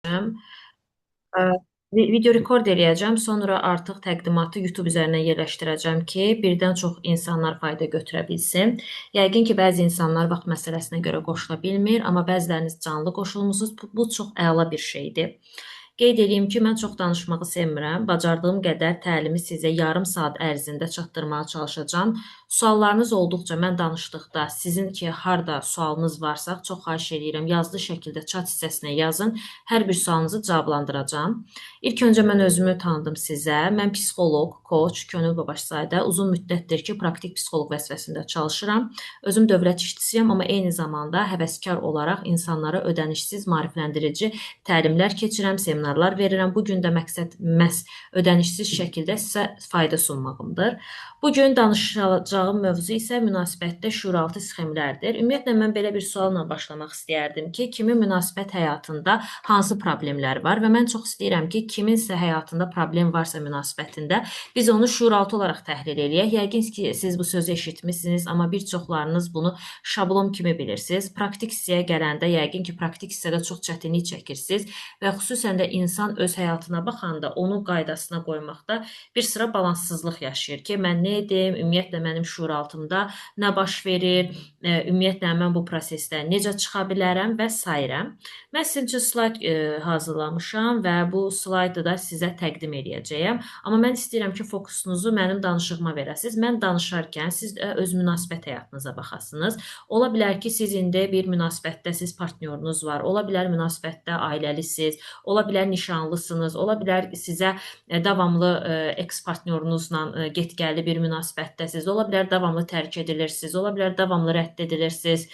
Ə, Video rekord eləyəcəm, sonra artıq təqdimatı YouTube üzərindən yerləşdirəcəm ki, birdən çox insanlar fayda götürə bilsin. Yəqin ki, bəzi insanlar vaxt məsələsinə görə qoşula bilmir, amma bəziləriniz canlı qoşulmusunuz. Bu çox əla bir şeydir. Qeyd eləyim ki, mən çox danışmağı sevmirəm. Bacardığım qədər təlimi sizə yarım saat ərzində çatdırmağa çalışacağam. Suallarınız olduqca mən danışdıqda sizin ki, harda sualınız varsa, çox xahiş eləyirəm, yazılı şəkildə chat hissəsinə yazın. Hər bir sualınızı cavablandıracağam. İlk öncə mən özümü tanıdım sizə. Mən psixoloq, koç Könül Babaşzadə. Uzun müddətdir ki, praktik psixoloq vəzifəsində çalışıram. Özüm dövlət işçisiyəm, amma eyni zamanda həvəskar olaraq insanlara ödənişsiz maarifləndirici təlimlər keçirəm, seminarlar verirəm. Bu gün də məqsəd məhz ödənişsiz şəkildə sizə fayda sunmağımdır. Bu gün danışacağım mövzu isə münasibətdə şüuraltı sxemlərdir. Ümumiyyətlə mən belə bir sualla başlamaq istəyərdim ki, kimin münasibət həyatında hansı problemlər var və mən çox istəyirəm ki, kiminsə həyatında problem varsa münasibətində biz onu şüuraltı olaraq təhlil eləyək. Yəqin ki, siz bu sözü eşitmisiniz, amma bir çoxlarınız bunu şablon kimi bilirsiniz. Praktik hissəyə gələndə yəqin ki, praktik hissədə çox çətinlik çəkirsiniz və xüsusən də insan öz həyatına baxanda onu qaydasına qoymaqda bir sıra balanssızlıq yaşayır ki, mən nə edim, ümumiyyətlə mənim şüuraltımda nə baş verir, ümumiyyətlə mən bu prosesdən necə çıxa bilərəm və sairə. Mən sizin üçün slayd hazırlamışam və bu slaydı da sizə təqdim eləyəcəyəm. Amma mən istəyirəm ki, fokusunuzu mənim danışığıma verəsiniz. Mən danışarkən siz də öz münasibət həyatınıza baxasınız. Ola bilər ki, siz indi bir münasibətdə siz partnyorunuz var, ola bilər münasibətdə ailəlisiniz, ola bilər nişanlısınız, ola bilər sizə davamlı eks-partnyorunuzla get-gəlli bir münasibətdəsiniz, ola bilər davamlı tərk edilirsiniz, ola bilər davamlı rədd edilirsiniz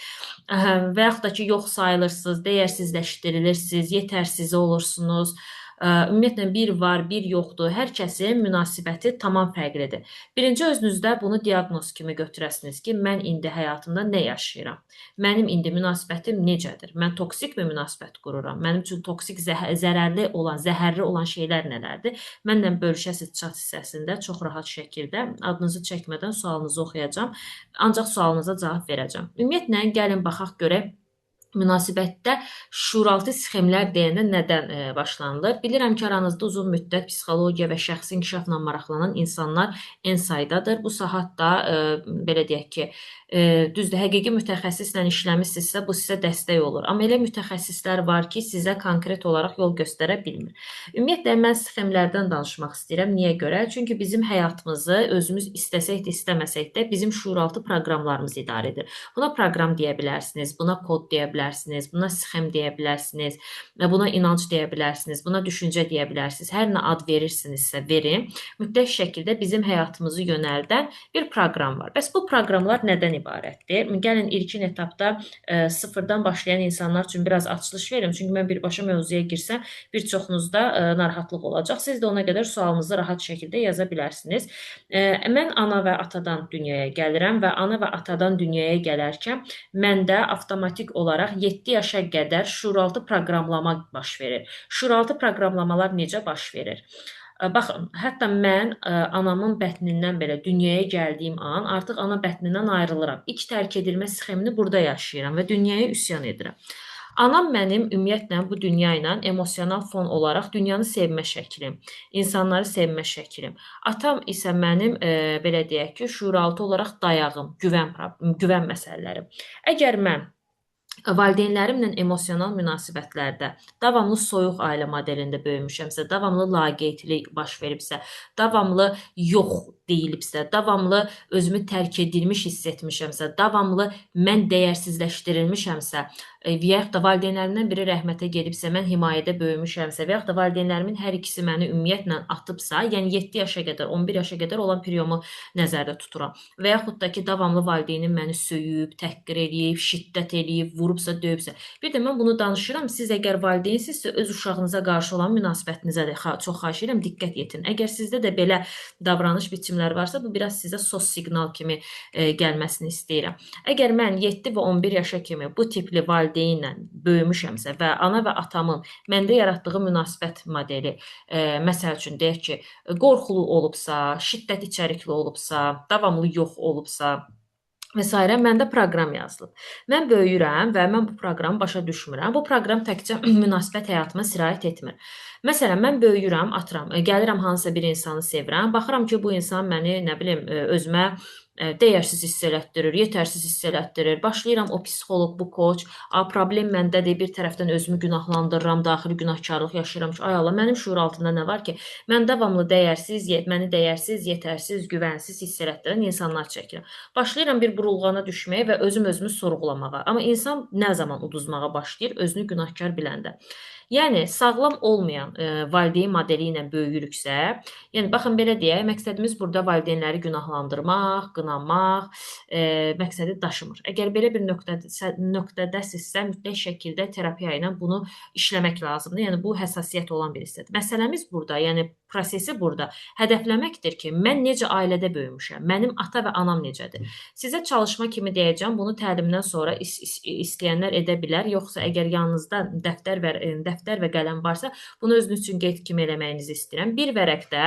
və yaxud da ki, yox sayılırsınız, dəyərsizləşdirilirsiniz, yetərsiz olursunuz. Ümumiyyətlə, bir var, bir yoxdur. Hər kəsin münasibəti tamam fərqlidir. Birinci özünüzdə bunu diaqnoz kimi götürəsiniz ki, mən indi həyatımda nə yaşayıram? Mənim indi münasibətim necədir? Mən toksik bir münasibət qururam. Mənim üçün toksik, zərərli olan, zəhərli olan şeylər nələrdir? Mənlə bölüşəsiniz chat hissəsində çox rahat şəkildə adınızı çəkmədən sualınızı oxuyacağam. Ancaq sualınıza cavab verəcəm. Ümumiyyətlə, gəlin baxaq görək. Münasibətdə şüuraltı sxemlər deyəndə nədən başlanılır? Bilirəm ki, aranızda uzun müddət psixologiya və şəxsi inkişafla maraqlanan insanlar en saydadır. Bu saat da, belə deyək ki, düzdür, həqiqi mütəxəssislə işləmişsinizsə, bu sizə dəstək olur. Amma elə mütəxəssislər var ki, sizə konkret olaraq yol göstərə bilmir. Ümumiyyətlə, mən sxemlərdən danışmaq istəyirəm. Niyə görə? Çünki bizim həyatımızı özümüz istəsək də, istəməsək də bizim şüuraltı proqramlarımız idarə edir. Buna proqram deyə bilərsiniz, buna kod deyə bilərsiniz, buna sxem deyə bilərsiniz, buna inanc deyə bilərsiniz, buna düşüncə deyə bilərsiniz. Hər nə ad verirsinizsə verin, mütləq şəkildə bizim həyatımızı yönəldən bir proqram var. Bəs bu proqramlar nədən ibarətdir? Gəlin ilkin etapda sıfırdan başlayan insanlar üçün biraz açılış verim. Çünki mən birbaşa mövzuya girsəm, bir çoxunuzda narahatlıq olacaq. Siz də ona qədər sualınızı rahat şəkildə yaza bilərsiniz. Mən ana və atadan dünyaya gəlirəm və ana və atadan dünyaya gələrkən məndə avtomatik olaraq 7 yaşa qədər şüuraltı proqramlama baş verir. Şüuraltı proqramlamalar necə baş verir? Baxın, hətta mən anamın bətnindən belə dünyaya gəldiyim an artıq ana bətnindən ayrılıram. İlk tərk edilmə sxemini burada yaşayıram və dünyaya üsyan edirəm. Anam mənim ümumiyyətlə bu dünya ilə emosional fon olaraq dünyanı sevmə şəklim, insanları sevmə şəklim. Atam isə mənim, belə deyək ki, şüuraltı olaraq dayağım, güvən məsələlərim. Əgər mən valideynlərimlə emosional münasibətlərdə davamlı soyuq ailə modelində böyümüşəmsə, davamlı laqeydlik baş veribsə, davamlı yox deyilibsə, davamlı özümü tərk edilmiş hiss etmişəmsə, davamlı mən dəyərsizləşdirilmişəmsə, və yaxud da valideynlərimdən biri rəhmətə gedibsə, mən himayədə böyümüşəmsə və yaxud da valideynlərimin hər ikisi məni ümumiyyətlə atıbsa, yəni 7 yaşa qədər, 11 yaşa qədər olan periyomu nəzərdə tuturam. Və yaxud da ki, davamlı valideynim məni söyüb, təhqir eləyib, şiddət eləyib, vurubsa, döyübsə. Bir də mən bunu danışıram, siz əgər valideynsinizsə, öz uşağınıza qarşı olan münasibətinizə də çox xahiş edirəm, diqqət yetirin. Əgər sizdə də belə davranış biçimləri varsa, bu biraz sizə sos siqnal kimi gəlməsini istəyirəm. Əgər mən 7 və 11 yaşa kimi bu tipli valideynlə böyümüşəmsə və ana və atamın məndə yaratdığı münasibət modeli, məsəl üçün deyək ki, qorxulu olubsa, şiddət içərikli olubsa, davamlı yox olubsa, Və sairə məndə proqram yazılıb. Mən böyüyürəm və mən bu proqramı başa düşmürəm. Bu proqram təkcə münasibət həyatıma sirayət etmir. Məsələn, mən böyüyürəm, atıram, gəlirəm hansısa bir insanı sevirəm, baxıram ki, bu insan məni, nə bilim, özümə dəyərsiz hiss elətdirir, yetərsiz hiss elətdirir. Başlayıram o psixoloq, bu koç, a, problem məndədir, bir tərəfdən özümü günahlandırıram, daxili günahkarlıq yaşayıram ki, ay Allah, mənim şuur altında nə var ki, mən davamlı dəyərsiz, məni dəyərsiz, yetərsiz, güvənsiz hiss elətdirən insanlar çəkirəm. Başlayıram bir burulğana düşməyə və özüm özümü sorğulamağa. Amma insan nə zaman uduzmağa başlayır? Özünü günahkar biləndə. Yəni, sağlam olmayan valideyn modeli ilə böyüyürüksə, yəni, baxın, belə deyək, məqsədimiz burada valideynləri günahlandırmaq, qınamaq, məqsədi daşımır. Əgər belə bir nöqtədəsinizsə, mütləq şəkildə terapiya ilə bunu işləmək lazımdır. Yəni, bu həssasiyyət olan bir hissədir. Məsələmiz burada, yəni prosesi burada hədəfləməkdir ki, mən necə ailədə böyümüşəm, mənim ata və anam necədir. Sizə çalışma kimi deyəcəm, bunu təlimdən sonra istəyənlər edə bilər, yoxsa əgər yanınızda dəftər və qələm varsa, bunu özünüz üçün qeyd kimi eləməyinizi istəyirəm. Bir vərəqdə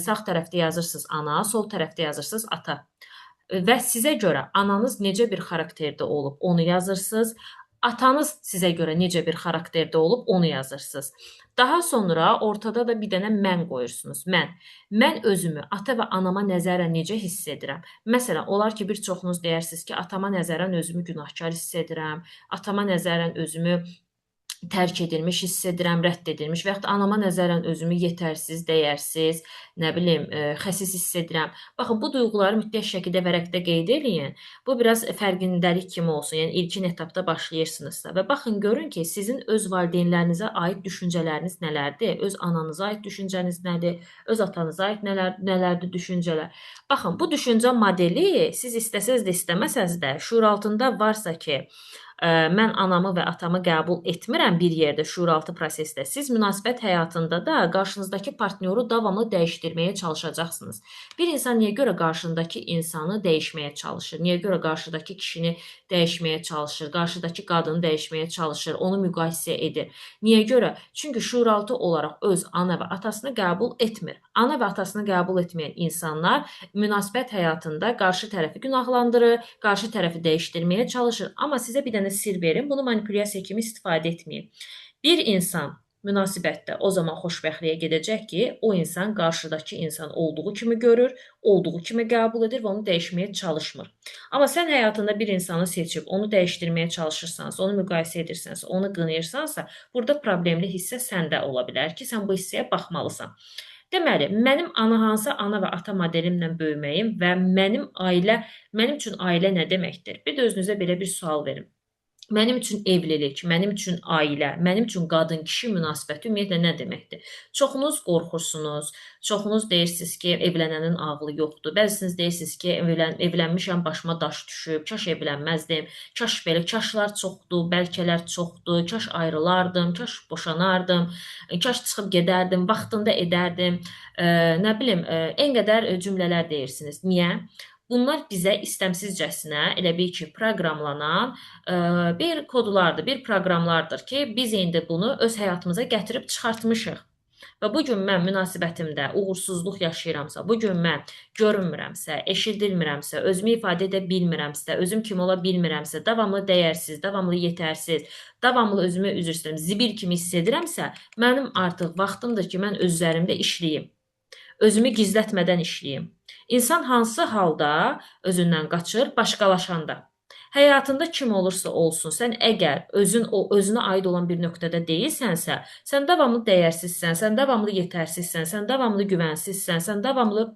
sağ tərəfdə yazırsınız ana, sol tərəfdə yazırsınız ata. Və sizə görə ananız necə bir xarakterdə olub, onu yazırsınız. Atanız sizə görə necə bir xarakterdə olub, onu yazırsınız. Daha sonra ortada da bir dənə mən qoyursunuz. Mən. Mən özümü ata və anama nəzərən necə hiss edirəm? Məsələn, olar ki, bir çoxunuz deyərsiniz ki, atama nəzərən özümü günahkar hiss edirəm, atama nəzərən özümü tərk edilmiş hiss edirəm, rədd edilmiş və yaxud da anama nəzərən özümü yetərsiz, dəyərsiz, nə bilim, xəsis hiss edirəm. Baxın, bu duyğuları mütləq şəkildə vərəqdə qeyd eləyin. Bu biraz fərqindəlik kimi olsun. Yəni ilkin etapda başlayırsınızsa və baxın görün ki, sizin öz valideynlərinizə aid düşüncələriniz nələrdir? Öz ananıza aid düşüncəniz nədir? Öz atanıza aid nələrdir düşüncələr? Baxın, bu düşüncə modeli siz istəsəz də istəməsəz də şuuraltında varsa ki, mən anamı və atamı qəbul etmirəm bir yerdə şuuraltı prosesdə. Siz münasibət həyatında da qarşınızdakı partnyoru davamlı dəyişdirməyə çalışacaqsınız. Bir insan niyə görə qarşındakı insanı dəyişməyə çalışır? Niyə görə qarşıdakı kişini dəyişməyə çalışır? Qarşıdakı qadını dəyişməyə çalışır? Onu müqayisə edir. Niyə görə? Çünki şuuraltı olaraq öz ana və atasını qəbul etmir. Ana və atasını qəbul etməyən insanlar münasibət həyatında qarşı tərəfi günahlandırır, qarşı tərəfi dəyişdirməyə çalışır. Amma sizə bir dənə sir verin, bunu manipulyasiya kimi istifadə etməyin. Bir insan münasibətdə o zaman xoşbəxtliyə gedəcək ki, o insan qarşıdakı insan olduğu kimi görür, olduğu kimi qəbul edir və onu dəyişməyə çalışmır. Amma sən həyatında bir insanı seçib, onu dəyişdirməyə çalışırsansa, onu müqayisə edirsənsə, onu qınayırsansa, burada problemli hissə səndə ola bilər ki, sən bu hissəyə baxmalısan. Deməli, mənim hansı ana və ata modelimlə böyüməyim və mənim üçün ailə nə deməkdir? Bir də özünüzə belə bir sual verin. Mənim üçün evlilik, mənim üçün ailə, mənim üçün qadın-kişi münasibəti ümumiyyətlə nə deməkdir? Çoxunuz qorxursunuz, çoxunuz deyirsiniz ki, evlənənin ağlı yoxdur. Bəzisiniz deyirsiniz ki, evlənmişəm, başıma daş düşüb, kaş evlənməzdim, kaş belə, kaşlar çoxdur, bəlkələr çoxdur, kaş ayrılardım, kaş boşanardım, kaş çıxıb gedərdim, vaxtında edərdim, nə bilim, en qədər cümlələr deyirsiniz. Niyə? Bunlar bizə istəmsizcəsinə elə bil ki, proqramlanan bir kodlardır, bir proqramlardır ki, biz indi bunu öz həyatımıza gətirib çıxartmışıq. Və bugün mən münasibətimdə uğursuzluq yaşayıramsa, bugün mən görünmürəmsə, eşidilmirəmsə, özümü ifadə edə bilmirəmsə, özüm kim ola bilmirəmsə, davamlı dəyərsiz, davamlı yetərsiz, davamlı özümü, üzr istəyirəm, zibil kimi hiss edirəmsə, mənim artıq vaxtımdır ki, mən öz üzərimdə işləyim. Özümü gizlətmədən işləyim. İnsan hansı halda özündən qaçır? Başqalaşanda. Həyatında kim olursa olsun, sən əgər özünə aid olan bir nöqtədə deyilsənsə, sən davamlı dəyərsizsən, sən davamlı yetərsizsən, sən davamlı güvənsizsən, sən davamlı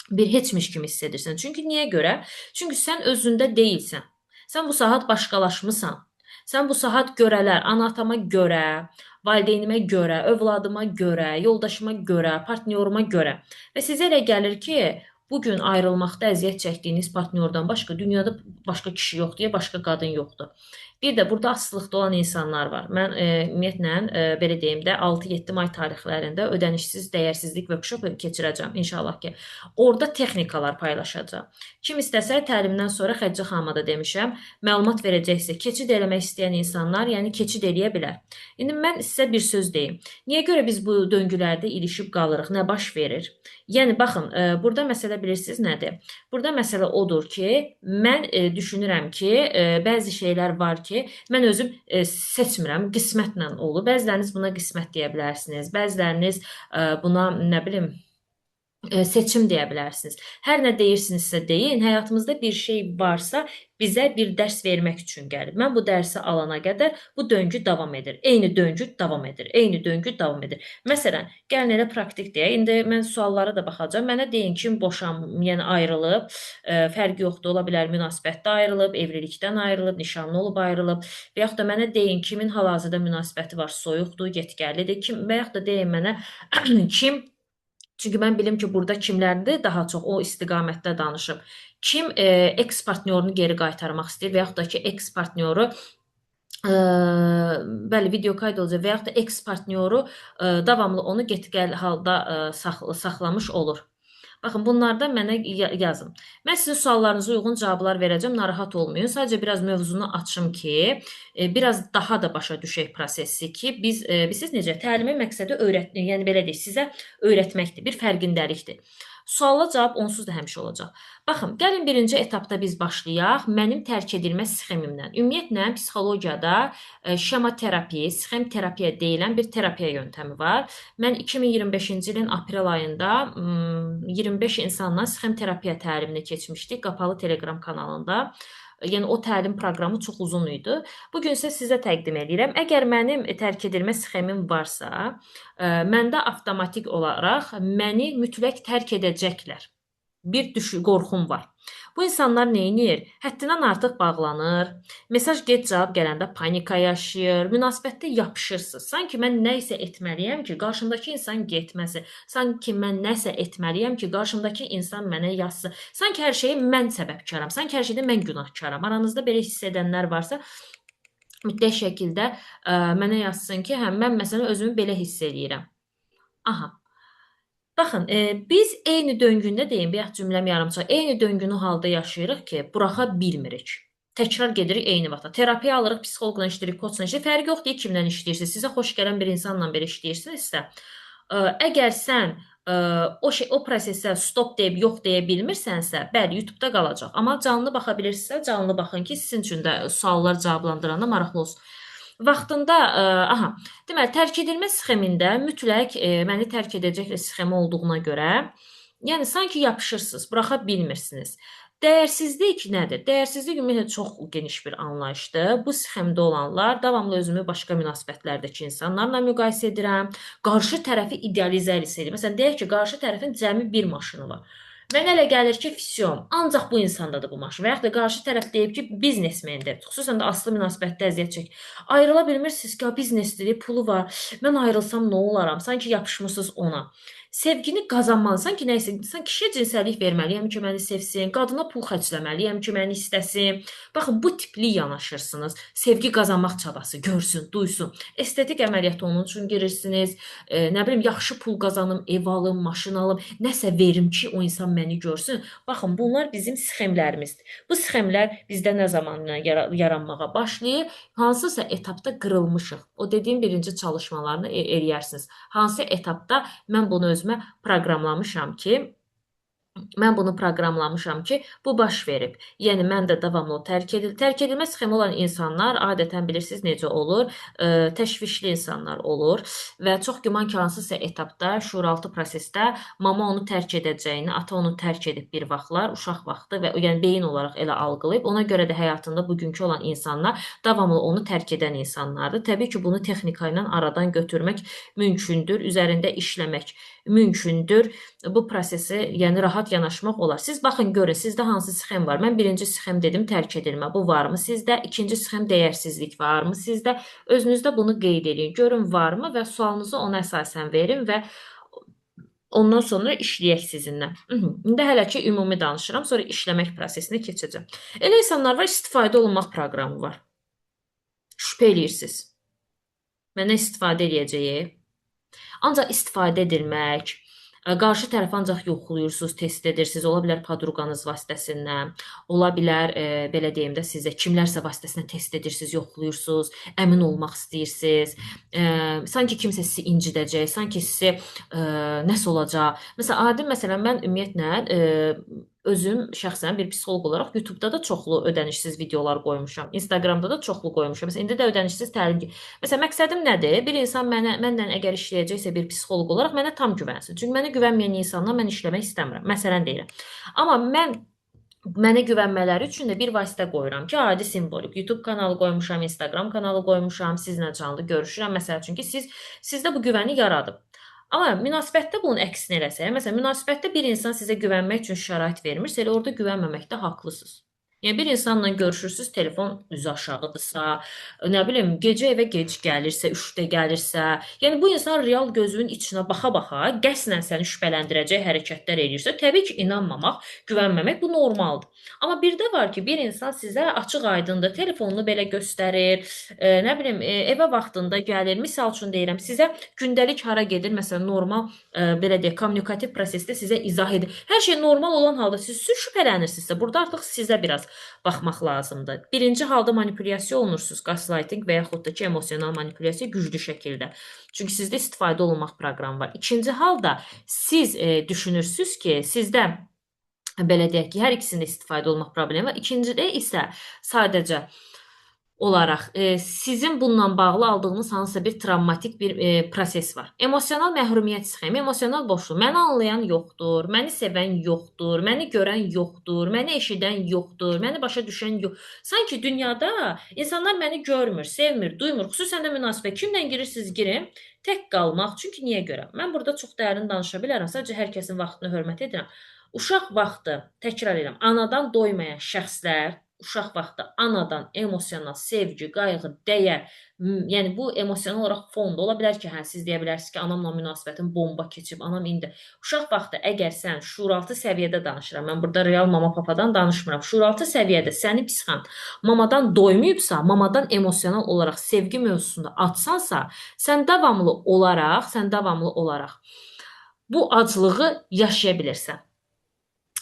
bir heçmiş kimi hiss edirsən. Çünki niyə görə? Çünki sən özündə deyilsən. Sən bu saat başqalaşmısan. Sən bu saat görələr, ana-atama görə, valideynimə görə, övladıma görə, yoldaşıma görə, partnyoruma görə. Və sizə elə gəlir ki, bugün ayrılmaqda əziyyət çəkdiyiniz partnyordan başqa dünyada başqa kişi yoxdur, ya başqa qadın yoxdur. Bir də burada asılılıqda olan insanlar var. Mən ümumiyyətlə belə deyim də 6-7 may tarixlərində ödənişsiz dəyərsizlik workshop keçirəcəm inşallah ki. Orada texnikalar paylaşacağam. Kim istəsə təlimdən sonra Xədicə xanıma da demişəm, məlumat verəcəksə, keçid eləmək istəyən insanlar, yəni keçid eləyə bilər. İndi mən sizə bir söz deyim. Niyə görə biz bu döngülərdə ilişib qalırıq? Nə baş verir? Yəni baxın, burada məsələ bilirsiniz nədir? Burada məsələ odur ki, mən düşünürəm ki, bəzi şeylər var ki, mən özüm seçmirəm, qismətlə olur. Bəziləriniz buna qismət deyə bilərsiniz, bəziləriniz buna nə bilim seçim deyə bilərsiniz. Hər nə deyirsinizsə deyin, həyatımızda bir şey varsa bizə bir dərs vermək üçün gəlib. Mən bu dərsi alana qədər bu döngü davam edir. Eyni döngü davam edir. Eyni döngü davam edir. Məsələn, gəlin elə praktik deyək. İndi mən suallara da baxacağam. Mənə deyin kim boşan, yəni ayrılıb, fərqi yoxdur, ola bilər münasibətdə ayrılıb, evlilikdən ayrılıb, nişanlı olub ayrılıb və yaxud da mənə deyin kimin hal-hazırda münasibəti var, soyuqdur, get-gəllidir. Kim və yaxud da deyin mənə kim. Çünki mən bilim ki, burada kimlərdir daha çox o istiqamətdə danışım. Kim ex-partnyorunu geri qaytarmaq istəyir və yaxud da ki, ex-partnyoru bəli, video qayd olacaq və yaxud da ex-partnyoru davamlı onu get-gəl halda saxlamış olur. Baxın, bunlardan mənə yazın. Mən sizin suallarınıza uyğun cavablar verəcəm, narahat olmayın. Sadəcə biraz mövzunu açım ki, biraz daha da başa düşək prosesi ki, biz bilirsiniz necə, təlimin məqsədi öyrətmək, yəni belə deyək, sizə öyrətməkdir, bir fərqindəlikdir. Suala cavab onsuz da həmişə olacaq. Baxın, gəlin birinci etapda biz başlayaq mənim tərk edilmə sxemimdən. Ümumiyyətlə, psixologiyada şema terapi, sxem terapiya deyilən bir terapiya yöntəmi var. Mən 2025-ci ilin aprel ayında 25 insanla sxem terapiya təlimini keçmişdik Qapalı Telegram kanalında. Yəni o təlim proqramı çox uzun idi. Bu gün isə sizə təqdim edirəm. Əgər mənim tərk edilmə sxemim varsa, məndə avtomatik olaraq məni mütləq tərk edəcəklər. Bir qorxum var. Bu insanlar nə edir? Həddindən artıq bağlanır. Mesaj gec cavab gələndə panika yaşayır. Münasibətdə yapışırsınız. Sanki mən nə isə etməliyəm ki, qarşımdakı insan getməsin. Sanki mən nəsə etməliyəm ki, qarşımdakı insan mənə yazsın. Sanki hər şeyə mən səbəbkaram. Sanki hər şeydə mən günahkaram. Aranızda belə hiss edənlər varsa, mütləq şəkildə mənə yazsın ki, hə, mən məsələn özümü belə hiss eləyirəm. Aha. Baxın, biz eyni döngündə deyim, bayaq cümləm yarımçıq, eyni döngünü halda yaşayırıq ki, buraxa bilmirik. Təkrar gedirik eyni vaxtda. Terapiya alırıq, psixoloqla işləyirik, koçla işləyirik. Fərqi yoxdur ki, kimlə işləyirsiniz. Sizə xoş gələn bir insanla belə işləyirsinizsə, əgər sən o prosesə stop deyib yox deyə bilmirsənsə, bəli, YouTube-da qalacaq. Amma canlı baxa bilirsinizsə, canlı baxın ki, sizin üçün də suallar cavablandıranda maraqlı olsun. Vaxtında, aha, deməli, tərk edilmə sxemində mütləq məni tərk edəcəklər sxemi olduğuna görə, yəni sanki yapışırsınız, buraxa bilmirsiniz. Dəyərsizlik nədir? Dəyərsizlik ümumiyyətlə çox geniş bir anlayışdır. Bu sxemdə olanlar davamlı özümü başqa münasibətlərdəki insanlarla müqayisə edirəm. Qarşı tərəfi idealizə edirəm. Məsələn, deyək ki, qarşı tərəfin cəmi bir maşını var. Mənə elə gəlir ki, fisyon, ancaq bu insandadır bu maşın. Və yaxud da qarşı tərəf deyib ki, biznesmendir. Xüsusən də asılı münasibətdə əziyyət çək. Ayrıla bilmirsiniz ki, biznesdir, pulu var. Mən ayrılsam nə olaram? Sanki yapışmısınız ona. Sevgini qazanmalı. Sanki nə isə, sanki kişiyə cinsəllik verməliyəm ki, məni sevsin, qadına pul xərcləməliyəm ki, məni istəsin. Baxın, bu tipli yanaşırsınız. Sevgi qazanmaq çabası, görsün, duysun. Estetik əməliyyata onun üçün girirsiniz. Nə bilim, yaxşı pul qazanım, ev alım, maşın alım, nəsə verim ki, o insan məni görsün. Baxın, bunlar bizim sxemlərimizdir. Bu sxemlər bizdə nə zaman yaranmağa başlayır? Hansısa etapda qırılmışıq. O dediyim birinci çalışmalarını eləyərsiniz. Hansı etapda mən bunu özümə proqramlamışam ki, bu baş verib. Yəni mən də davamlı tərk edil. Tərk edilmə sxemi olan insanlar adətən bilirsiniz necə olur? Təşvişli insanlar olur və çox güman ki, hansısa etapda, şuuraltı prosesdə mama onu tərk edəcəyini, ata onu tərk edib bir vaxtlar, uşaq vaxtı və yəni beyin olaraq elə algılayıb. Ona görə də həyatında bugünkü olan insanlar davamlı onu tərk edən insanlardır. Təbii ki, bunu texnika ilə aradan götürmək mümkündür, üzərində işləmək mümkündür. Bu prosesi, yəni rahat yanaşmaq olar. Siz baxın, görün, sizdə hansı sxem var? Mən birinci sxem dedim, tərk edilmə. Bu varmı sizdə? İkinci sxem dəyərsizlik varmı sizdə? Özünüzdə bunu qeyd edin. Görün, varmı və sualınızı ona əsasən verin və ondan sonra işləyək sizinlə. İndi hələ ki ümumi danışıram, sonra işləmək prosesinə keçəcəm. Elə insanlar var, istifadə olunmaq proqramı var. Şübhə eləyirsiniz. Məndən istifadə eləyəcəyi. Ancaq istifadə edilmək, qarşı tərəfi ancaq yoxlayırsınız, test edirsiniz. Ola bilər podruqanız vasitəsindən, ola bilər belə deyim də sizə kimlərsə vasitəsindən test edirsiniz, yoxlayırsınız, əmin olmaq istəyirsiniz. Sanki kimsə sizi incidəcək, sanki sizi nəsə olacaq. Məsələn, adi məsələn mən ümumiyyətlə özüm şəxsən bir psixoloq olaraq YouTube-da da çoxlu ödənişsiz videolar qoymuşam. Instagramda da çoxlu qoymuşam. Məsələn, indi də ödənişsiz təlim. Məsələn, məqsədim nədir? Bir insan mənlə əgər işləyəcəksə bir psixoloq olaraq mənə tam güvənsin. Çünki mənə güvənməyən insanla mən işləmək istəmirəm. Məsələn deyirəm. Amma mənə güvənmələri üçün də bir vasitə qoyuram ki, adi simvolik. YouTube kanalı qoymuşam, Instagram kanalı qoymuşam, sizlə canlı görüşürəm. Məsəl üçün ki, sizdə bu güvəni yaradıb. Amma münasibətdə bunun əksini eləsək, məsələn, münasibətdə bir insan sizə güvənmək üçün şərait vermirsə, elə orada güvənməməkdə haqlısınız. Yəni bir insanla görüşürsüz, telefon üzü aşağıdırsa, nə bilim, gecə evə gec gəlirsə, 3-də gəlirsə, yəni bu insan real gözünün içinə baxa-baxa qəsdən səni şübhələndirəcək hərəkətlər eləyirsə, təbii ki, inanmamaq, güvənməmək bu normaldır. Amma bir də var ki, bir insan sizə açıq-aydındır, telefonunu belə göstərir, nə bilim, evə vaxtında gəlir. Misal üçün deyirəm, sizə gündəlik hara gedir, məsələn, normal belə deyək, kommunikativ prosesdə sizə izah edir. Hər şey normal olan halda siz şübhələnirsinizsə, burada artıq sizə biraz baxmaq lazımdır. Birinci halda manipulyasiya olunursunuz, gaslighting və yaxud da ki, emosional manipulyasiya güclü şəkildə. Çünki sizdə istifadə olunmaq proqramı var. İkinci halda siz düşünürsünüz ki, sizdə belə deyək ki, hər ikisində istifadə olunmaq problemi var. İkincidə isə sadəcə olaraq sizin bununla bağlı aldığınız hansısa bir travmatik bir proses var. Emosional məhrumiyyət sxemi, emosional boşluq. Məni anlayan yoxdur, məni sevən yoxdur, məni görən yoxdur, məni eşidən yoxdur, məni başa düşən yox. Sanki dünyada insanlar məni görmür, sevmir, duymur. Xüsusən də münasibət. Kimlə girirsiniz, girin. Tək qalmaq. Çünki niyə görə? Mən burada çox dərin danışa bilərəm. Sadəcə hər kəsin vaxtını hörmət edirəm. Uşaq vaxtı, təkrar edirəm, anadan doymayan şəxslər, uşaq vaxtı anadan emosional sevgi, qayğı, dəyər, yəni bu emosional olaraq fonda ola bilər ki, hə, siz deyə bilərsiniz ki, anamla münasibətim bomba keçib, anam indi. Uşaq vaxtı əgər sən şuuraltı səviyyədə danışıram, mən burada real mama papadan danışmıram. Şuuraltı səviyyədə səni psixan mamadan doymayıbsa, mamadan emosional olaraq sevgi mövzusunda atsansa, sən davamlı olaraq bu aclığı yaşaya bilirsən.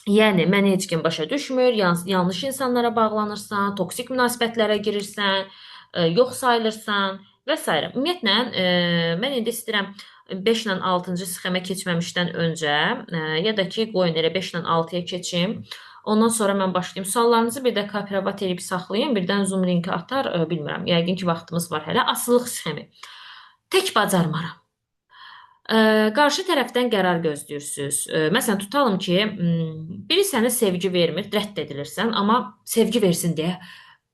Yəni, məni heç kim başa düşmür, yanlış insanlara bağlanırsan, toksik münasibətlərə girirsən, yox sayılırsan və s. Ümumiyyətlə, mən indi istəyirəm 5 ilə 6-cı sxemə keçməmişdən öncə, ya da ki, qoyun elə 5 ilə 6-ya keçim, ondan sonra mən başlayayım. Suallarınızı bir də privat edib saxlayın, birdən Zoom linki atar, bilmirəm, yəqin ki, vaxtımız var hələ. Asılılıq sxemi. Tək bacarmaram. Qarşı tərəfdən qərar gözləyirsiniz. Məsələn, tutalım ki, biri sənə sevgi vermir, rədd edilirsən, amma sevgi versin deyə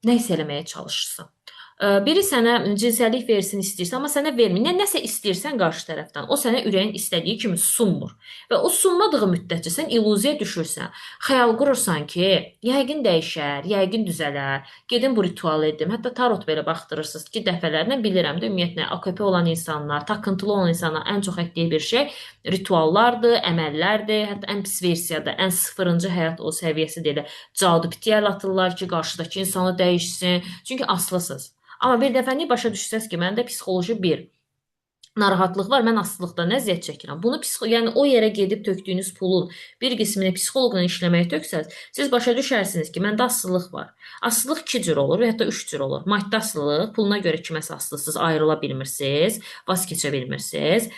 nəsə eləməyə çalışırsan. Biri sənə cinsəllik versin istəyirsən, amma sənə vermir. Nəsə istəyirsən qarşı tərəfdən, o sənə ürəyin istədiyi kimi sunmur. Və o sunmadığı müddətcə sən illüziyaya düşürsən. Xəyal qurursan ki, yəqin dəyişər, yəqin düzələr, gedim bu ritual edim. Hətta tarot belə baxdırırsınız ki, dəfələrlə bilirəm də, ümumiyyətlə, AKP olan insanlar, takıntılı olan insanlar ən çox etdiyi bir şey rituallardır, əməllərdir. Hətta ən pis versiyada, ən sıfırıncı həyat o səviyyəsi də elə cadu pitiyə əl atırlar ki, qarşıdakı insanı dəyişsin. Çünki asılısınız. Amma bir dəfə başa düşsəz ki, məndə psixoloji bir narahatlıq var, mən asılılıqdan əziyyət çəkirəm. Bunu yəni o yerə gedib tökdüyünüz pulun bir qismini psixoloqla işləməyə töksəz, siz başa düşərsiniz ki, məndə asılılıq var. Asılılıq iki cür olur və hətta üç cür olur. Maddi asılılıq, puluna görə kiməsə asılısınız, ayrıla bilmirsiniz, vaz keçə bilmirsiniz.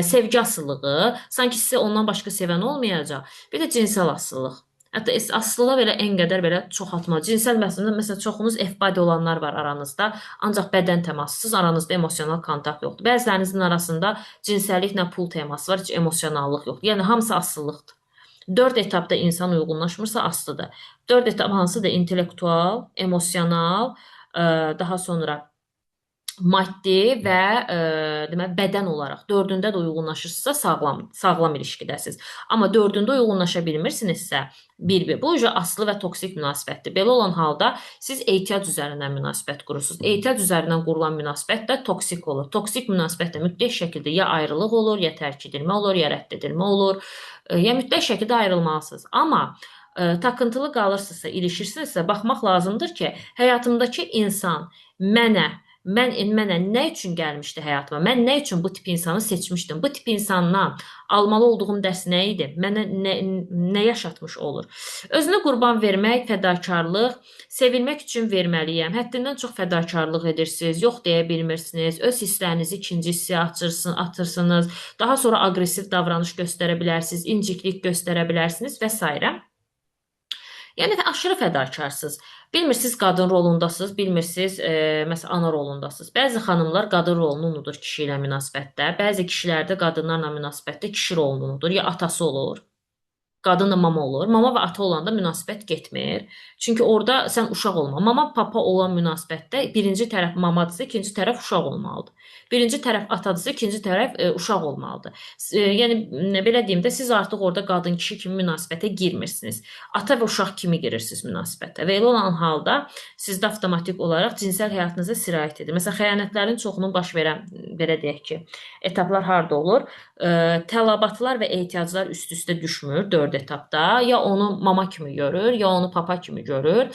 Sevgi asılılığı, sanki sizə ondan başqa sevən olmayacaq. Bir də cinsel asılılıq. Hətta asılılığa belə en qədər belə çox atma. Cinsel məsələn, çoxunuz F-body olanlar var aranızda, ancaq bədən təmassız, aranızda emosional kontakt yoxdur. Bəzilərinizin arasında cinsəlliklə pul teması var, heç emosionallıq yoxdur. Yəni, hamısı asılılıqdır. 4 etapda insan uyğunlaşmırsa asılıdır. 4 etap hansıdır? İntellektual, emosional, daha sonra maddi və deməli, bədən olaraq. 4-ündə də uyğunlaşırsınızsa sağlam ilişkidəsiniz. Amma 4-ündə uyğunlaşa bilmirsinizsə, bir-bir. Bu asılı və toksik münasibətdir. Belə olan halda siz ehtiyac üzərindən münasibət qurursunuz. Ehtiyac üzərindən qurulan münasibət də toksik olur. Toksik münasibət də mütləq şəkildə ya ayrılıq olur, ya tərk edilmə olur, ya rədd edilmə olur. Ya mütləq şəkildə ayrılmalısınız. Amma takıntılı qalırsınızsa, ilişirsinizsə, baxmaq lazımdır ki, həyatımdakı insan mənə Mənə nə üçün gəlmişdi həyatıma? Mən nə üçün bu tip insanı seçmişdim? Bu tip insandan almalı olduğum dərs nə idi? Mənə nə yaşatmış olur? Özünü qurban vermək, fədakarlıq, sevilmək üçün verməliyəm. Həddindən çox fədakarlıq edirsiniz, yox deyə bilmirsiniz, öz hisslərinizi ikinci hissiyə atırsınız, daha sonra aqressiv davranış göstərə bilərsiniz, inciklik göstərə bilərsiniz və s. Yəni aşırı fədakarsınız. Bilmirsiniz qadın rolundasınız, bilmirsiniz məsələn ana rolundasınız. Bəzi xanımlar qadın rolunu unudur kişi ilə münasibətdə. Bəzi kişilərdə qadınlarla münasibətdə kişi rolunu unudur. Ya atası olur, qadın da mama olur. Mama və ata olanda münasibət getmir. Çünki orada sən uşaq olma. Mama papa olan münasibətdə birinci tərəf mamadırsa, ikinci tərəf uşaq olmalıdır. Birinci tərəf atadırsa, ikinci tərəf uşaq olmalıdır. Yəni belə deyim də, siz artıq orada qadın kişi kimi münasibətə girmirsiniz. Ata və uşaq kimi girirsiniz münasibətə. Və elə olan halda sizdə avtomatik olaraq cinsəl həyatınıza sirayət edir. Məsələn, xəyanətlərin çoxunun baş verən, belə deyək ki, etaplar harda olur? Tələbatlar və ehtiyaclar üst-üstə düşmür 4 etapda. Ya onu mama kimi görür, ya onu papa kimi görür.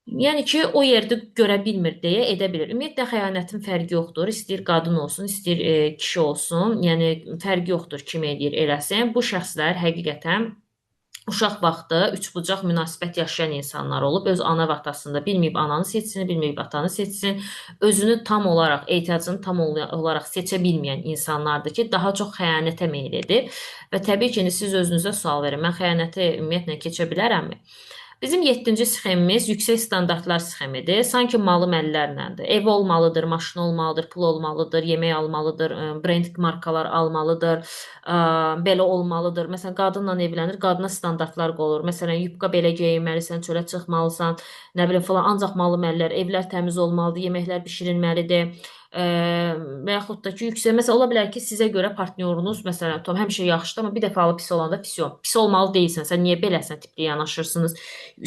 Yəni ki, o yerdə görə bilmir deyə edə bilir. Ümumiyyətlə, xəyanətin fərqi yoxdur. İstəyir qadın olsun, istəyir kişi olsun. Yəni, fərqi yoxdur kim eləyir eləsin. Bu şəxslər həqiqətən uşaq vaxtı üçbucaq münasibət yaşayan insanlar olub. Öz ana və atasında bilməyib ananı seçsin, bilməyib atanı seçsin. Özünü tam olaraq, ehtiyacını tam olaraq seçə bilməyən insanlardır ki, daha çox xəyanətə meyl edir. Və təbii ki, siz özünüzə sual verin. Mən xəyanəti ümumiyyətlə keçə bilərəmmi? Bizim 7-ci sxemimiz yüksək standartlar sxemidir. Sanki malım əllərləndir. Ev olmalıdır, maşın olmalıdır, pul olmalıdır, yemək almalıdır, brend markalar almalıdır, belə olmalıdır. Məsələn, qadınla evlənir, qadına standartlar qoyulur. Məsələn, yubka belə geyinməlisən, çölə çıxmalısan, nə bilim falan. Ancaq malım əllər, evlər təmiz olmalıdır, yeməklər bişirilməlidir. Və yaxud da ki, yüksək, məsələn, ola bilər ki, sizə görə partnyorunuz, məsələn, tam həmişə yaxşıdır, amma bir dəfə alıb pis olanda pis ol. Pis olmalı deyilsən, sən niyə beləsən tipli yanaşırsınız.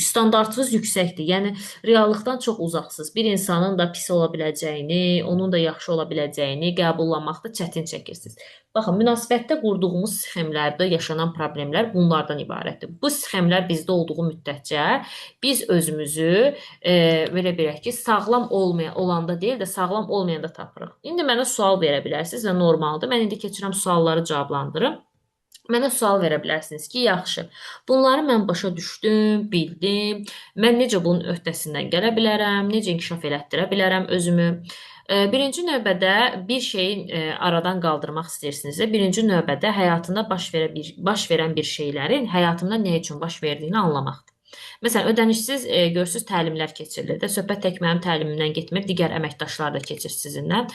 Standartınız yüksəkdir, yəni reallıqdan çox uzaqsınız. Bir insanın da pis ola biləcəyini, onun da yaxşı ola biləcəyini qəbullanmaqda çətin çəkirsiniz. Baxın, münasibətdə qurduğumuz sxemlərdə yaşanan problemlər bunlardan ibarətdir. Bu sxemlər bizdə olduğu müddətcə biz özümüzü, belə deyək ki, sağlam olmayan, olanda deyil də sağlam olmayanda tapırıq. İndi mənə sual verə bilərsiniz və normaldır. Mən indi keçirəm sualları cavablandırım. Mənə sual verə bilərsiniz ki, yaxşı, bunları mən başa düşdüm, bildim, mən necə bunun öhdəsindən gələ bilərəm, necə inkişaf elətdirə bilərəm özümü. Birinci növbədə bir şeyin aradan qaldırmaq istəyirsinizsə, birinci növbədə həyatında baş verən bir şeylərin həyatımda nə üçün baş verdiyini anlamaqdır. Məsələn, ödənişsiz, görürsünüz, təlimlər keçirilir də, söhbət tək mənim təlimimdən getmir, digər əməkdaşlar da keçir sizinlə.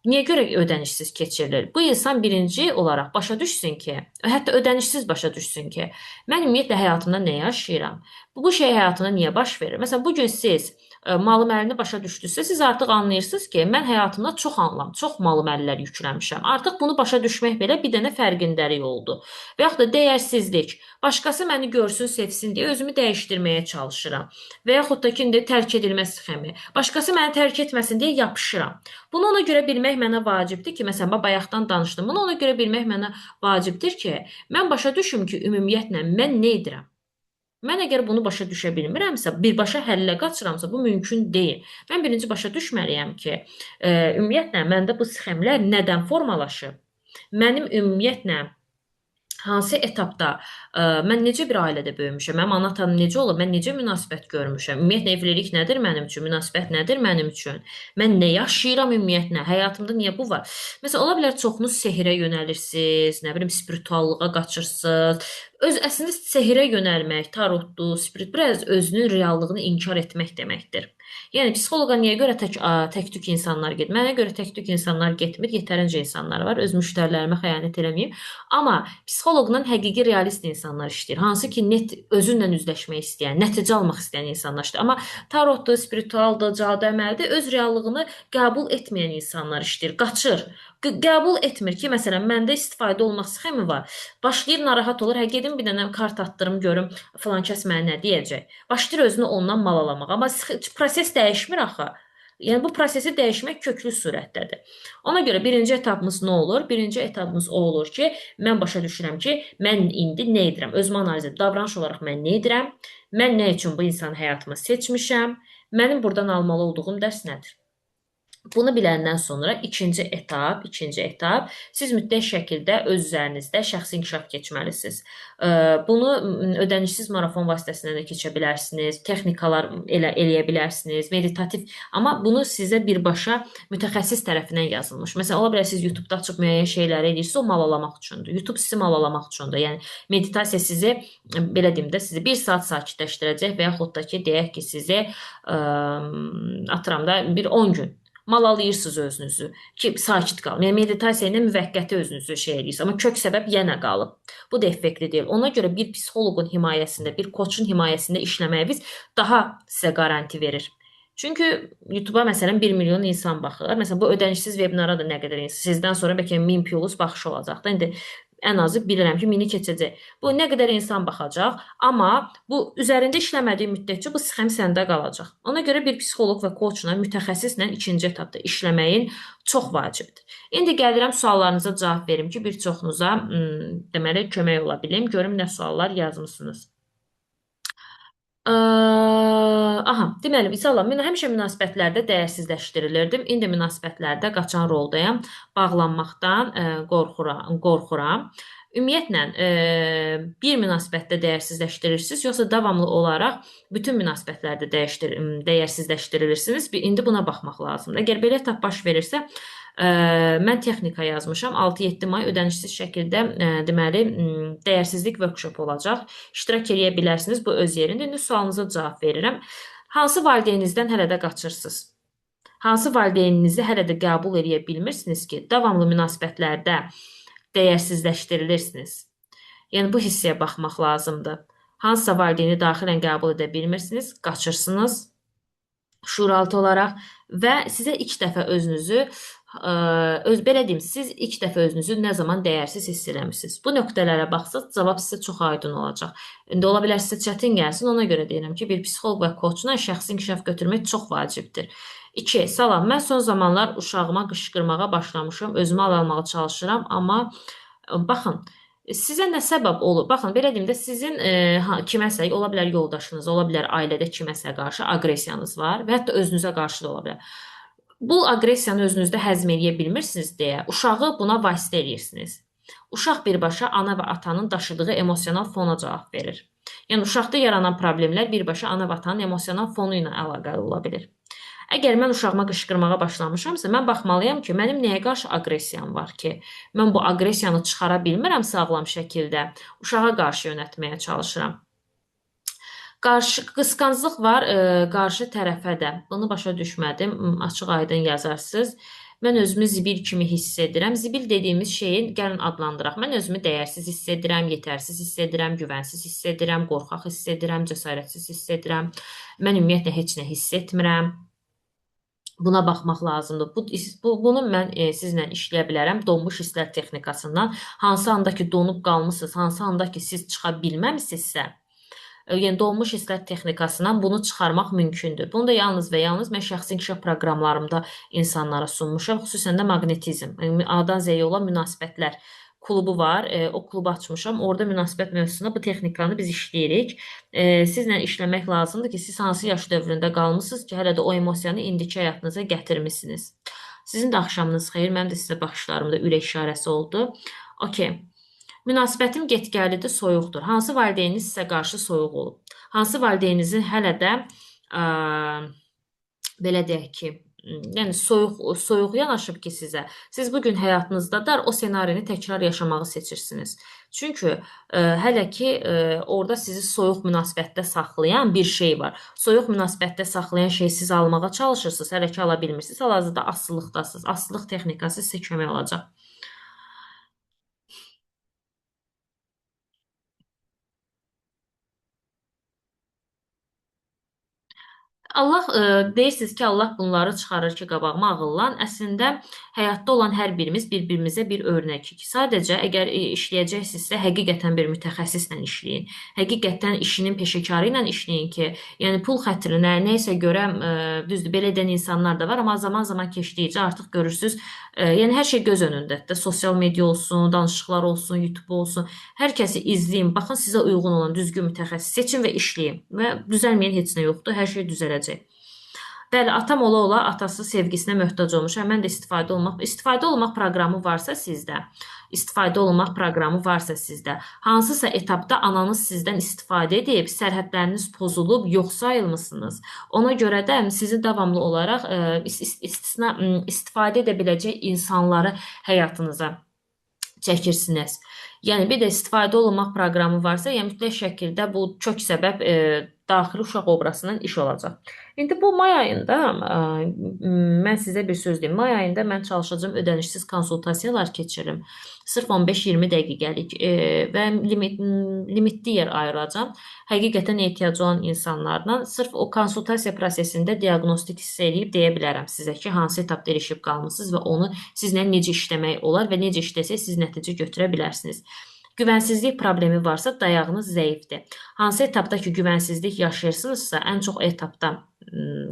Niyə görə ödənişsiz keçirilir? Bu insan birinci olaraq başa düşsün ki, hətta ödənişsiz başa düşsün ki, mən ümumiyyətlə həyatımda nə yaşayıram? Bu şey həyatımda niyə baş verir? Məsələn, bugün siz malım əlini başa düşdünüzsə, siz artıq anlayırsınız ki, mən həyatımda çox anlam, çox malım əllər yükləmişəm. Artıq bunu başa düşmək belə bir dənə fərqindəlik oldu. Və yaxud da dəyərsizlik, başqası məni görsün, sevsin deyə özümü dəyişdirməyə çalışıram. Və yaxud da ki, indi tərk edilmə sxemi, başqası məni tərk etməsin deyə yapışıram. Bunu ona görə bilmək mənə vacibdir ki, məsələn, bayaqdan danışdım. Bunu ona görə bilmək mənə vacibdir ki, mən başa düşüm ki, ümumiyyətlə, mən nə edirəm? Mən əgər bunu başa düşə bilmirəmsə, birbaşa həllə qaçıramsa, bu mümkün deyil. Mən birinci başa düşməliyəm ki, ümumiyyətlə, məndə bu sxemlər nədən formalaşıb? Mənim ümumiyyətlə, hansı etapda, mən necə bir ailədə böyümüşəm, mənim ana-atam necə olub, mən necə münasibət görmüşəm, ümumiyyətlə, evlilik nədir mənim üçün, münasibət nədir mənim üçün, mən nə yaşayıram ümumiyyətlə, həyatımda niyə bu var? Məsələn, ola bilər çoxunuz sehirə yönəlirsiniz, nə bilim, spirituallığa qaçırsınız. Əslində, sehirə yönəlmək, tarotdur, spirit, biraz özünün reallığını inkar etmək deməkdir. Yəni, psixoloqa niyə görə tək-tük insanlar gedir? Mənə görə tək-tük insanlar getmir, yetərincə insanlar var, öz müştərilərimə xəyanət eləməyim. Amma psixoloqla həqiqi realist insanlar işləyir. Hansı ki, net özünlə üzləşmək istəyən, nəticə almaq istəyən insanlar işləyir. Amma tarotdur, spiritualdır, cadu əməldir, öz reallığını qəbul etməyən insanlar işləyir, qaçır. Qəbul etmir ki, məsələn, məndə istifadə olmaq sxemi var. Başlayır, narahat olur, hə, gedim bir dənə kart atdırım, görüm, filan kəs mənə nə deyəcək. Başlayır özünü ondan malalamağa. Amma proses dəyişmir axı. Yəni, bu prosesi dəyişmək köklü surətdədir. Ona görə birinci etapımız nə olur? Birinci etapımız o olur ki, mən başa düşürəm ki, mən indi nə edirəm? Özümü analiz edirəm. Davranış olaraq mən nə edirəm? Mən nə üçün bu insanı həyatıma seçmişəm? Mənim buradan almalı olduğum dərs nədir? Bunu biləndən sonra ikinci etap, siz mütləq şəkildə öz üzərinizdə şəxsi inkişaf keçməlisiniz. Bunu ödənişsiz marafon vasitəsilə də keçə bilərsiniz, texnikalar eləyə bilərsiniz, meditativ, amma bunu sizə birbaşa mütəxəssis tərəfindən yazılmış. Məsələn, ola bilər siz YouTube-da açıb müəyyən şeyləri edirsiniz, o malalamaq üçündür. YouTube sizi malalamaq üçündür. Yəni meditasiya sizi, belə deyim də, sizi bir saat sakitləşdirəcək və yaxud da ki, deyək ki, sizi atıram da bir 10 gün malalayırsınız özünüzü ki, sakit qalın. Yəni meditasiya ilə müvəqqəti özünüzü şey eləyirsiniz, amma kök səbəb yenə qalıb. Bu da effektli deyil. Ona görə bir psixoloqun himayəsində, bir koçun himayəsində işləməyiniz daha sizə qaranti verir. Çünki YouTube'a məsələn 1 milyon insan baxır. Məsələn, bu ödənişsiz webinara da nə qədər insan, sizdən sonra bəlkə 1000 plus baxış olacaq da. İndi ən azı bilirəm ki, 1000-i keçəcək. Bu nə qədər insan baxacaq, amma bu üzərində işləmədiyi müddətcə bu sxem səndə qalacaq. Ona görə bir psixoloq və koçla, mütəxəssislə ikinci etapda işləməyin çox vacibdir. İndi gəlirəm suallarınıza cavab verim ki, bir çoxunuza, deməli, kömək ola bilim. Görüm nə suallar yazmısınız. Deməli, salam, mən həmişə münasibətlərdə dəyərsizləşdirilirdim. İndi münasibətlərdə qaçan roldayam, bağlanmaqdan qorxuram. Ümumiyyətlə, bir münasibətdə dəyərsizləşdirirsiniz, yoxsa davamlı olaraq bütün münasibətlərdə dəyərsizləşdirilirsiniz. İndi buna baxmaq lazımdır. Əgər belə etap baş verirsə, mən texnika yazmışam. 6-7 may ödənişsiz şəkildə, dəyərsizlik workshop olacaq. İştirak eləyə bilərsiniz. Bu öz yerində. İndi sualınıza cavab verirəm. Hansı valideyninizdən hələ də qaçırsınız? Hansı valideyninizi hələ də qəbul eləyə bilmirsiniz ki, davamlı münasibətlərdə dəyərsizləşdirilirsiniz? Yəni, bu hissəyə baxmaq lazımdır. Hansısa valideyni daxilən qəbul edə bilmirsiniz, qaçırsınız şuuraltı olaraq və sizə ilk dəfə özünüzü, öz, belə deyim, siz ilk dəfə özünüzü nə zaman dəyərsiz hiss eləmişsiniz? Bu nöqtələrə baxsaq, cavab sizə çox aydın olacaq. İndi ola bilər sizə çətin gəlsin, ona görə deyirəm ki, bir psixoloq və koçla şəxsi inkişaf götürmək çox vacibdir. 2. Salam, mən son zamanlar uşağıma qışqırmağa başlamışam, özümü almağa çalışıram, amma baxın, sizə nə səbəb olur? Baxın, belə deyim də, sizin kiməsə, ola bilər yoldaşınız, ola bilər ailədə kiməsə qarşı aqressiyanız var və hətta özünüzə qarşı da ola bilər. Bu aqressiyanı özünüzdə həzm eləyə bilmirsiniz deyə uşağı buna vasitə eləyirsiniz. Uşaq birbaşa ana və atanın daşıdığı emosional fona cavab verir. Yəni, uşaqda yaranan problemlər birbaşa ana və atanın emosional fonu ilə əlaqəli ola bilir. Əgər mən uşağıma qışqırmağa başlamışamsa, mən baxmalıyam ki, mənim nəyə qarşı aqressiyam var ki, mən bu aqressiyanı çıxara bilmirəm sağlam şəkildə, uşağa qarşı yönətməyə çalışıram. Qısqanclıq var, qarşı tərəfə də. Bunu başa düşmədim, açıq aydın yazarsınız. Mən özümü zibil kimi hiss edirəm. Zibil dediyimiz şeyin gəlin adlandıraq. Mən özümü dəyərsiz hiss edirəm, yetərsiz hiss edirəm, güvənsiz hiss edirəm, qorxaq hiss edirəm, cəsarətsiz hiss edirəm. Mən ümumiyyətlə heç nə hiss etmirəm. Buna baxmaq lazımdır. Bunu mən sizlə işləyə bilərəm donmuş hisslər texnikasından. Hansı anda ki donub qalmışsınız, hansı anda ki siz çıxa bilməmisinizsə, yəni donmuş hisslər texnikasından bunu çıxarmaq mümkündür. Bunu da yalnız və yalnız mən şəxsi inkişaf proqramlarımda insanlara sunmuşam. Xüsusən də maqnetizm, yəni A-dan Z-yə olan münasibətlər klubu var. O klubu açmışam. Orada münasibət mövzusunda bu texnikanı biz işləyirik. Sizlə işləmək lazımdır ki, siz hansı yaş dövründə qalmısınız ki, hələ də o emosiyanı indiki həyatınıza gətirmişsiniz. Sizin də axşamınız xeyir. Mənim də sizə baxışlarımda ürək işarəsi oldu. Okey. Münasibətim get-gəllidir, soyuqdur. Hansı valideyniniz sizə qarşı soyuq olub? Hansı valideyninizin hələ də, belə deyək ki, yəni soyuq yanaşıb ki sizə, siz bugün həyatınızda da o ssenarini təkrar yaşamağı seçirsiniz. Çünki hələ ki, orada sizi soyuq münasibətdə saxlayan bir şey var. Soyuq münasibətdə saxlayan şeyi siz almağa çalışırsınız, hələ ki ala bilmirsiniz. Hal-hazırda asılılıqdasınız. Asılılıq texnikası sizə kömək olacaq. Allah, deyirsiniz ki, Allah bunları çıxarır ki, qabağıma ağıllan. Əslində, həyatda olan hər birimiz bir-birimizə bir örnəkik. Sadəcə, əgər işləyəcəksinizsə, həqiqətən bir mütəxəssislə işləyin. Həqiqətən işinin peşəkarı ilə işləyin ki, yəni pul xətrinə, nəysə görə, düzdür, belə edən insanlar da var, amma zaman-zaman keçdikcə artıq görürsünüz, yəni hər şey göz önündədir. Sosial media olsun, danışıqlar olsun, YouTube olsun, hər kəsi izləyin, baxın sizə uyğun olan düzgün mütəxəssis seçin və işləyin. Və düzəlməyən heç nə yoxdur, hər şey düzələcək. Bəli, atam ola-ola atası sevgisinə möhtac olmuş. Hə, mən də istifadə olmaq, istifadə olmaq proqramı varsa sizdə, istifadə olunmaq proqramı varsa sizdə, hansısa etapda ananız sizdən istifadə edib, sərhədləriniz pozulub, yox sayılmısınız. Ona görə də sizi davamlı olaraq istifadə edə biləcək insanları həyatınıza çəkirsiniz. Yəni, bir də istifadə olunmaq proqramı varsa, yəni mütləq şəkildə bu kök səbəb daxili uşaq obrazından iş olacaq. İndi bu may ayında mən sizə bir söz deyim. May ayında mən çalışacağım, ödənişsiz konsultasiyalar keçiririm. Sırf 15-20 dəqiqəlik və limitli yer ayıracağam. Həqiqətən ehtiyacı olan insanlarla sırf o konsultasiya prosesində diaqnostik hiss eləyib deyə bilərəm sizə ki, hansı etapda erişib qalmısınız və onu sizlə necə işləmək olar və necə işləsək siz nəticə götürə bilərsiniz. Güvənsizlik problemi varsa dayağınız zəifdir. Hansı etapda ki güvənsizlik yaşayırsınızsa, ən çox etapda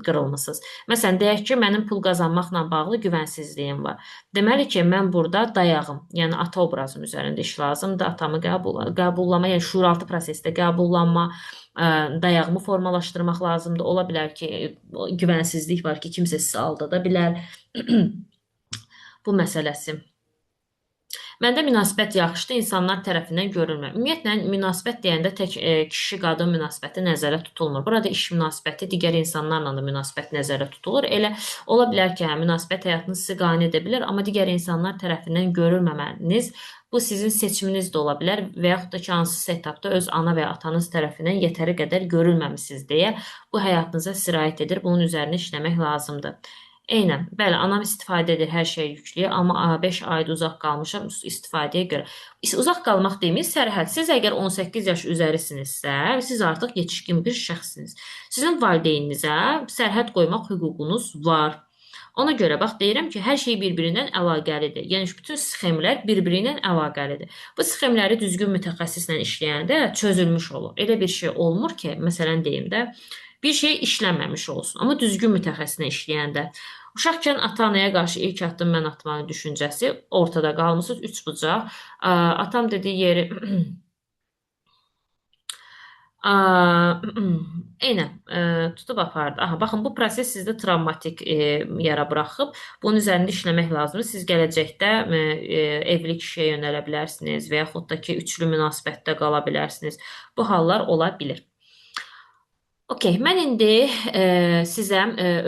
qırılmısınız. Məsələn, deyək ki, mənim pul qazanmaqla bağlı güvənsizliyim var. Deməli ki, mən burada dayağım, yəni ata obrazım üzərində iş lazımdır. Atamı qəbullama, yəni şuuraltı prosesdə qəbullanma, dayağımı formalaşdırmaq lazımdır. Ola bilər ki, güvənsizlik var ki, kimsə sizi aldada bilər. Bu məsələsi. Məndə münasibət yaxşıdır, insanlar tərəfindən görülmür. Ümumiyyətlə, münasibət deyəndə tək kişi-qadın münasibəti nəzərə tutulmur. Burada iş münasibəti, digər insanlarla da münasibət nəzərə tutulur. Elə ola bilər ki, münasibət həyatınız sizi qane edə bilər, amma digər insanlar tərəfindən görülməməniz bu sizin seçiminiz də ola bilər və yaxud da ki, hansısa etapda öz ana və ya atanız tərəfindən yetəri qədər görülməmisiniz deyə bu həyatınıza sirayət edir. Bunun üzərinə işləmək lazımdır. Eynən, bəli, anam istifadə edir, hər şeyə yüklüyə, amma 5 ayda uzaq qalmışam istifadəyə görə. Uzaq qalmaq demək sərhəd. Siz əgər 18 yaş üzərisinizsə, siz artıq yetişkin bir şəxssiniz. Sizin valideyninizə sərhəd qoymaq hüququnuz var. Ona görə bax deyirəm ki, hər şey bir-birindən əlaqəlidir. Yəni bütün sxemlər bir-biri ilə əlaqəlidir. Bu sxemləri düzgün mütəxəssislə işləyəndə çözülmüş olur. Elə bir şey olmur ki, məsələn deyim də, bir şey işlənməmiş olsun. Amma düzgün mütəxəssislə işləyəndə uşaqkən ata-anaya qarşı ilk addım mən atmanın düşüncəsi ortada qalmısınız, üç bucaq. Atam dediyi yeri eynən tutub apardı. Aha, baxın, bu proses sizdə travmatik yara buraxıb. Bunun üzərində işləmək lazımdır. Siz gələcəkdə evli kişiyə yönələ bilərsiniz və yaxud da ki, üçlü münasibətdə qala bilərsiniz. Bu hallar ola bilir. Okey, mən indi sizə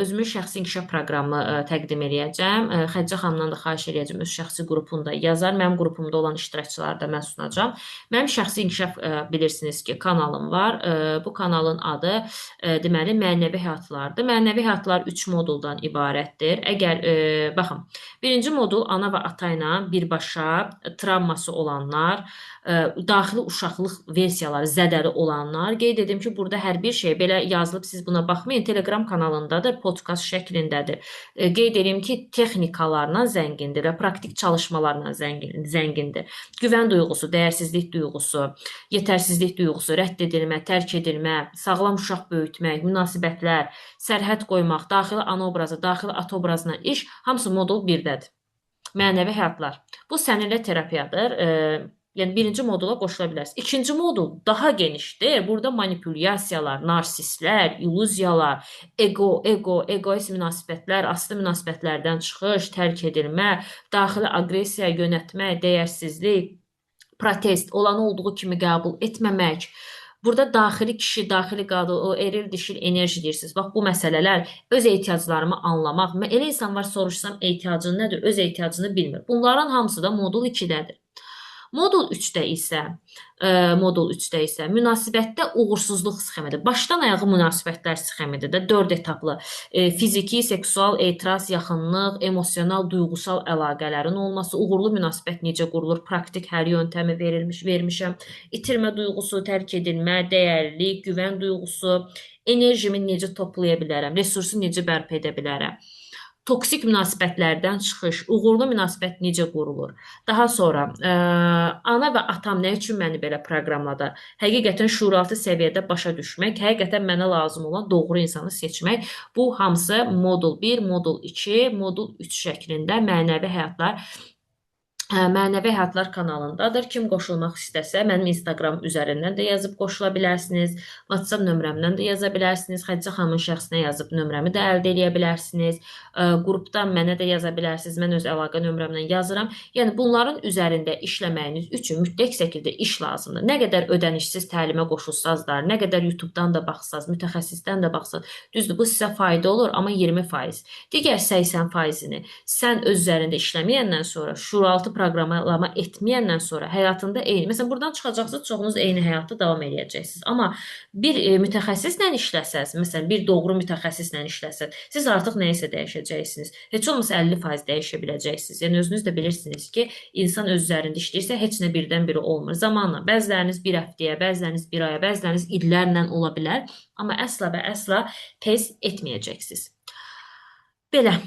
özümün şəxsi inkişaf proqramı təqdim eləyəcəm. Xədicə xanımdan da xahiş eləyəcəm, öz şəxsi qrupunda yazar. Mənim qrupumda olan iştirakçıları da mən sunacağam. Mənim şəxsi inkişaf bilirsiniz ki, kanalım var. Bu kanalın adı deməli Mənəvi Həyatlardır. Mənəvi Həyatlar 3 moduldan ibarətdir. Əgər baxın, birinci modul ana və ata ilə birbaşa travması olanlar, daxili uşaqlıq versiyaları zədəli olanlar. Qeyd edim ki, burada hər bir şey belə yazılıb, siz buna baxmayın. Telegram kanalındadır, podkast şəklindədir. Qeyd edim ki, texnikalarla zəngindir və praktik çalışmalarla zəngindir. Güvən duyğusu, dəyərsizlik duyğusu, yetərsizlik duyğusu, rədd edilmə, tərk edilmə, sağlam uşaq böyütmək, münasibətlər, sərhəd qoymaq, daxili ana obrazı, daxili ata obrazına iş, hamısı modul 1-dədir. Mənəvi həyatlar. Bu səninlə terapiyadır. Yəni birinci modula qoşula bilərsiniz. İkinci modul daha genişdir. Burada manipulyasiyalar, narsistlər, illüziyalar, ego, egoist münasibətlər, asılı münasibətlərdən çıxış, tərk edilmə, daxili aqressiya yönətmə, dəyərsizlik, protest, olanı olduğu kimi qəbul etməmək. Burada daxili kişi, daxili qadın, o eril dişil enerji deyirsiniz. Bax, bu məsələlər, öz ehtiyaclarımı anlamaq. Elə insan var, soruşsam ehtiyacın nədir, öz ehtiyacını bilmir. Bunların hamısı da modul 2-dədir. Modul 3-də isə, modul 3-də isə münasibətdə uğursuzluq sxemidir. Başdan ayağı münasibətlər sxemidir də, 4 etaplı. Fiziki, seksual, etiraz, yaxınlıq, emosional, duyğusal əlaqələrin olması, uğurlu münasibət necə qurulur, praktik hər yöntəmi vermişəm. İtirmə duyğusu, tərk edilmə, dəyərlilik, güvən duyğusu, enerjimi necə toplaya bilərəm, resursu necə bərpa edə bilərəm. Toksik münasibətlərdən çıxış, uğurlu münasibət necə qurulur? Daha sonra, ana və atam nə üçün məni belə proqramladı? Həqiqətən şuuraltı səviyyədə başa düşmək, həqiqətən mənə lazım olan doğru insanı seçmək. Bu hamısı modul 1, modul 2, modul 3 şəklində mənəvi həyatlar Mənəvi Həyatlar kanalındadır. Kim qoşulmaq istəsə, mənim Instagram üzərindən də yazıb qoşula bilərsiniz. WhatsApp nömrəmdən də yaza bilərsiniz. Xədicə xanımın şəxsinə yazıb nömrəmi də əldə eləyə bilərsiniz. Qrupdan mənə də yaza bilərsiniz. Mən öz əlaqə nömrəmdən yazıram. Yəni bunların üzərində işləməyiniz üçün mütləq şəkildə iş lazımdır. Nə qədər ödənişsiz təlimə qoşulsaz da, nə qədər YouTube-dan da baxsaz, mütəxəssisdən də baxsaz, düzdür, bu sizə fayda olur, amma 20%. Digər 80%-ni sən öz üzərində işləməyəndən sonra, şuuraltı proqramlama etməyəndən sonra həyatında eyni. Məsələn, buradan çıxacaqsınız, çoxunuz eyni həyatda davam eləyəcəksiniz. Amma bir mütəxəssislə işləsəz, məsələn, bir doğru mütəxəssislə işləsəz, siz artıq nəyisə dəyişəcəksiniz. Heç olmasa 50% dəyişə biləcəksiniz. Yəni özünüz də bilirsiniz ki, insan öz üzərində işləyirsə heç nə birdən-birə olmur. Zamanla bəziləriniz bir həftəyə, bəziləriniz bir aya, bəziləriniz illərlə ola bilər, amma əsla və əsla pes etməyəcəksiniz. Belə.